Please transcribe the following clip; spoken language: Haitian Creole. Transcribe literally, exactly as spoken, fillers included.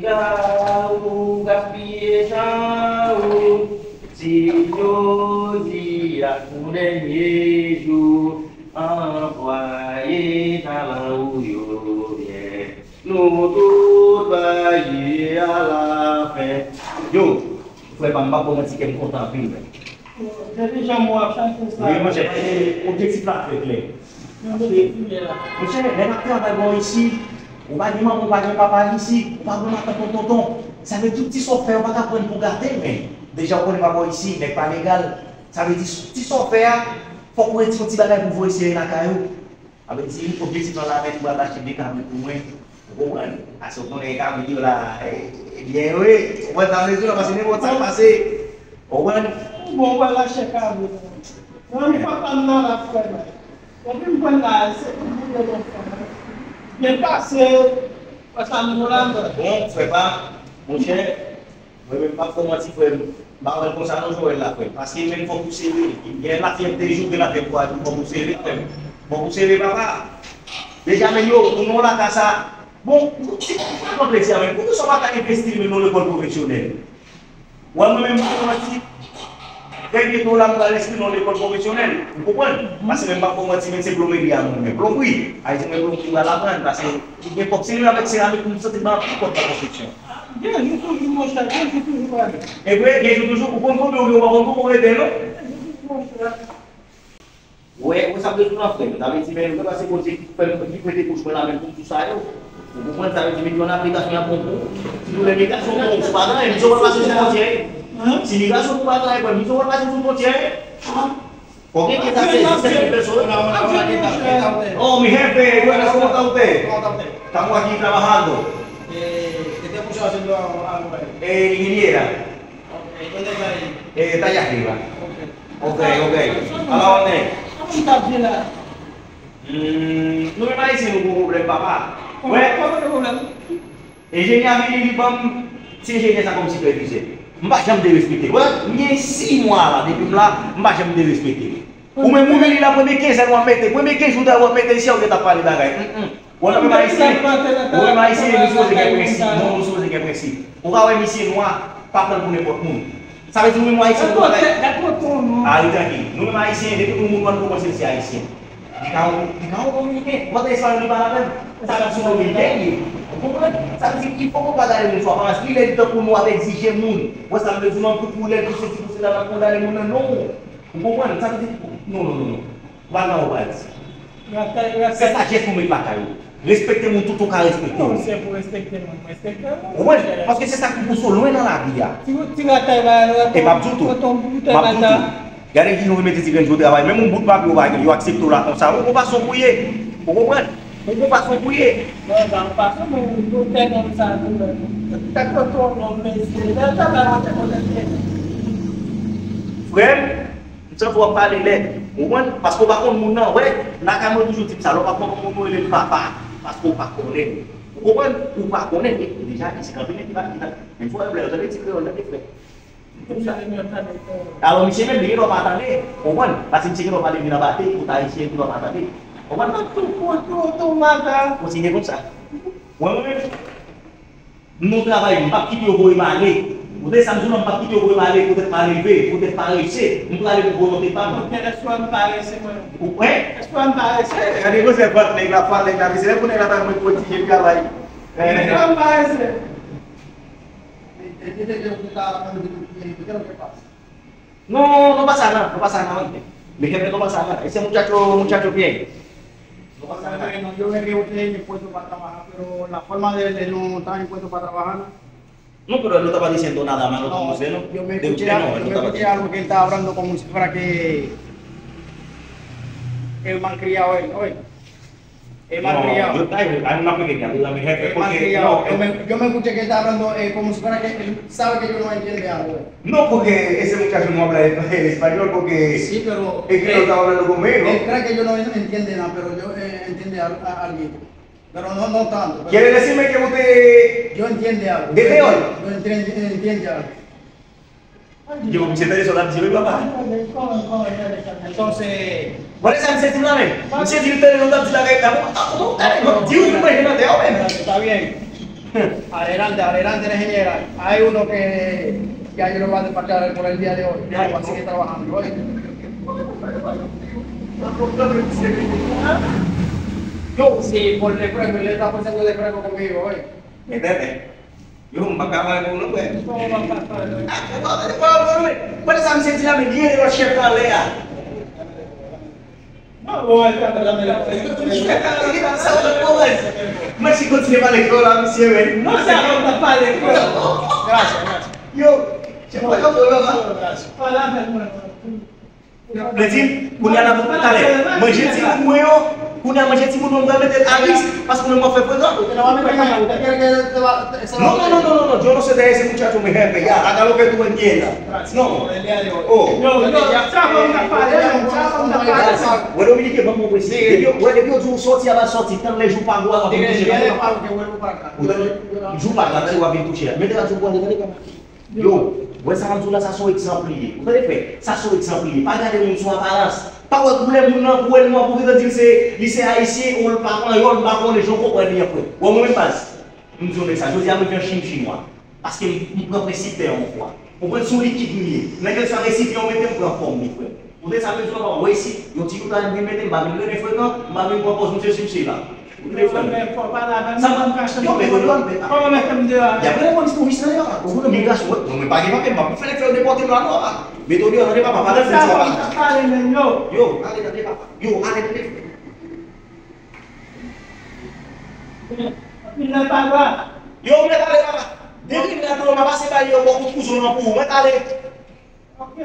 Sa ou gaspiye tan ou, si jodi a pou dènye jou, anplwaye talan ou yo byen. Nou tout va ye alafen. Yo, frè pa m, m p ap ba w manti, kè m kontan anpil, men. Depi jan mwen ap chante sa. Wi, monchè, paske objektif la trè klè. Paske, monchè, lè n ap travay bò isit, ou pa gen manman, ou pa gen papa isit, ou pa gen matant, tonton, tonton. Sa vle di tout ti sa w fè, ou pa ka pran pou gate l, men. Deja, ou konnen pa bò isit, nèg pa legal. Sa vle di, ti sa w fè a, fòk ou retire yon ti bagay pou voye sere lakay ou. Sa vle di, objektif lan la, men, pou al achte de kabrit pou mwen. Ou konprann? Paske ou konnen kabrit yo la, e, e byen yo ye. Ou konprann sa m vle di w la, paske nenpòt sa k pase. Ou konprann? Bon, ou pral achte kabrit. Nan, m papa m nan la, frè m. Depi m pran la, se pou m boule nan fè. Byen pase, pa sa m nan la, frè. Bon, frè pa, monchè, Mwen menm, m p ap fè w manti, frè m. M pa wè l konsa non, Joel la, frè m. Paske menm fòk ou sere. Gen lafyèv de jou, gen lafyèv twa jou, fòk ou sere, frè m. Fòk ou sere, papa. Benjamin yo, moun nan lakay sa. Bon, ti, ti, ti, ti, ti, ti, ti, ti, pou ki sa w pa ta envesti menm nan lekòl pwofesyonèl? Wè, mwen menm, m pa wè ti, trè byento la, m pral enskri nan lekòl pwofesyonèl. Ou konprann? Paske menm, m pa fè w manti, men se plonbri a mwen, men plonbri. Ayiti, mwen, plonbri, m pral aprann, paske gen kòb seramik, seramik, m santi m ap pran kòb nan konstriksyon. Gen jou toujou, monchè, gen jou toujou, frè. E vre, gen jou toujou, ou konn konbyen ou gen, ou pa konn konbyen ou rete, non? Gen jou toujou, monchè. Wè, wè sa m te di w la, frè m. Sa vle di, men, nou pase Bondye ki fè m, ki prete bouch mwen la menm pou m di sa yo. Ou konprann, sa vle di, met yo nan aplikasyon y ap bon pou ou. Si nou lè migrasyon bon, ou pa gen anyen, migrasyon pa pase sou fwontyè. Si migrasyon pou pa gen anyen, frè m, migrasyon pa pase sou fwontyè. Fò gen kèk sèvis, sèvis pèsonèl. Oh, mi jefe, buenas, ¿cómo está usted? Estamos aquí trabajando. Eh, ingeniera. Eh, está allá arriba. Ok, ok. A la orden. Hmm, nou menm Ayisyen, nou gon pwoblèm, papa. Wè. Enjenyè a vini, li ban m ti enjenyè sa kòm sipèvizè. M pa janm derespekte l. Wè, m gen sis mwa la, depi m la, m pa janm derespekte l. Ou menm, ou vini la, premye kenz w ap mete, premye kenz jou w ap mete isi a, ou gentan ap pale bagay. Mm, mm. Wè, nou menm Ayisyen, nou menm Ayisyen, nou sipoze gen prensip. Non, nou sipoze gen prensip. Ou ka wè misye nwa, pa pran l pou nenpòt moun. Sa vle di nou menm Ayisyen, nou pa... Gad tonton, non. Ale trankil. Nou menm Ayisyen, depi yon moun nwa, nou kòmanse di se Ayisyen. Li ka yon, li ka yon Dominiken. Ou pa tande espayòl li pale avè m? Sa vle di se Dominiken li ye. Ou konprann? Sa vle di, il faut que w pa gade moun sou aparans. Li lè li tankou nou ap egzije moun. Wè sa m vle di w, non, pou koulè, pou sesi, pou sela, n ap kondane moun nan, non. Ou konprann? Sa vle di, non, non, non, non. Ou pa nan ou pa di. Se sajès pou met lakay ou. Respekte moun tout ou ka respekte moun. Non, se pou respekte moun, respekte moun. Ou konprann? Paske se sa ki pouse w lwen nan lavi a. Ti, ti ratay la, e m ap di w tou. M ap di w tou. Gade ki nou remete ti grenn jou travay. Menm yon bout papye ou pa gen, yo aksepte w la konsa. Ou gon fason pou ye. Ou konprann? Ou gon fason pou ye. Non, sa yon fason, men nou te konn sa tou, men. Tèt kontan non, mesye. Lè travay, mwen te kontan. Frè m, m santi w ap pale lè. Ou konprann? Paske w pa konn moun nan. Wè, lakay mwen toujou di m sa. Lè w pa konn moun, ou rele l papa. Paske w pa konnen l. Ou konprann? Ou pa konnen l. Deja, isi kanpe men ki pa, ki pa. Men fò w lè w tande ti kreyòl, tande frè. Alò, misye menm, li gen dwa pa tande, konprann? Paske misye gen dwa pale vin anba tèt, tout Ayisyen, gen dwa pa tande. Konprann? Kontinye konsa. Mwen, mwen menm, nou travay, m p ap kite yo voye m ale. Ou tande sa m di w la, m p ap kite yo voye m ale poutèt malelve, poutèt parese. M prale pou volonte pa m. Èske m parese, mwen? Ou, hein? Èske m parese? Gade koze fwa nèg la, fwa nèg la, mesye, lè pou nèg la ta mwen pwotije travay. Èske m parese? Non, no pasa nada, no pasa nada, oíste. Mi jefe, no pasa nada. Ese muchacho, muchacho bien. No pasa nada. Bueno, yo veo que usted es impuesto para trabajar, pero la forma de, de no estar impuesto para trabajar, ¿no? No, pero él no estaba diciendo nada malo como usted, ¿no? Yo me escuché, yo me escuché algo que él estaba hablando como si fuera que el malcriado él, oye. Es malcriado. Yo, ay, ay, una pequeña duda, mi jefe, porque, no, yo me, yo me escuché que él está hablando, eh, como si fuera que él sabe que yo no entiende algo. No, porque ese muchacho no habla el, el español, porque sí, pero el creo que está hablando conmigo. Él cree que yo no entiende nada, pero yo, eh, entiende al-, a-, algo. Pero no, no tanto, pero... ¿Quiere decirme que usted... Yo entiende algo. ¿De qué hoy? Yo entiende, entiende algo. Yo, misye tande sa w ap di wi, papa. Entonces, gade sa misye di la menm. Misye di l tande sa w ap di la, gade, gade, gade, di w vin manje nan tè w menm. Está bien. Adelante, adelante, ingeniera. Hay uno que ya yo lo va a despachar por el día de hoy. Ya, va a seguir trabajando hoy. Yo, sí, por de prueba, le está pasando de prueba conmigo hoy. Entende? Yo, m pa ka pale pou nou, frè. Kòman m pa ka pale? Ah, se pa, se pa, se pa, men, men sa misye di la, men, gen lòt chèf la anlè a. Mwen si kontinye pale kreyòl la, misye, men. Non, se avè w m t ap pale kreyòl. Yo, se pa ka pale la. Pale avè mwen. Vle di, kounye a n ap talè. Manje timoun mwen yo, kounye a manje timoun mwen, mwen mete l a risk, paske mwen mwen fè frekan. Non, non, non, non, non, non, yo no se dèyè se muchacho mi jefe, ya, acá lo que tú entiendas. Non. Oh. Yo, yo, sa bon, n ap pale, sa bon, n ap pale. Wè Dominiken, ban mwen presize. Depi yo, wè, depi yo di w sòti, a va sòti, tann lè jou pa gou a, w ap vin touche. Jou pa gou a, w ap vin touche. Mete radyo pou ale, tande papa. Yo, wè sa m ap di w la, sa se yon egzanp li ye. Ou tande frè? Sa se yon egzanp li ye. Pa gade moun sou aparans. Pa wè koulè moun nan, pou wè l nwa, pou gentan di l se, li se ayisyen, ou l pa panyòl, m pa konnen jan w konprann li an frè. Wè mwen menm baz. M di w nèg sa, jodi a mwen vin chim chimwa. Paske m, m pran prensip pè yon fwa. Konprann se yon likid m ye. Nan kèlkeswa resipyan w mete m pran fòm li frè. Ou te sa vle di w pa wè isit, yon ti kout a vin mete m pa vin rele frekan, m pa vin pran pòz misye si misye la. Ou te frè m. Sa pa, yo, men Tony, men pa. Kòman mete m deyò a? Y ap rele polis pou misye, tande papa. Ou nan migrasyon, wè, mwen pa gen papye, m ap fè nèg fè yo depòte m la non papa. Men Tony, tande papa, pa rele sa. Sa pa pale men yo. Yo, ale tande papa. Yo, ale tande frè. Anpil nan papa. Yo, mwen ale papa. Depi m la dlo, m a pase bay yo, bon, kout kouzo nan pou ou, mwen ale. Ok.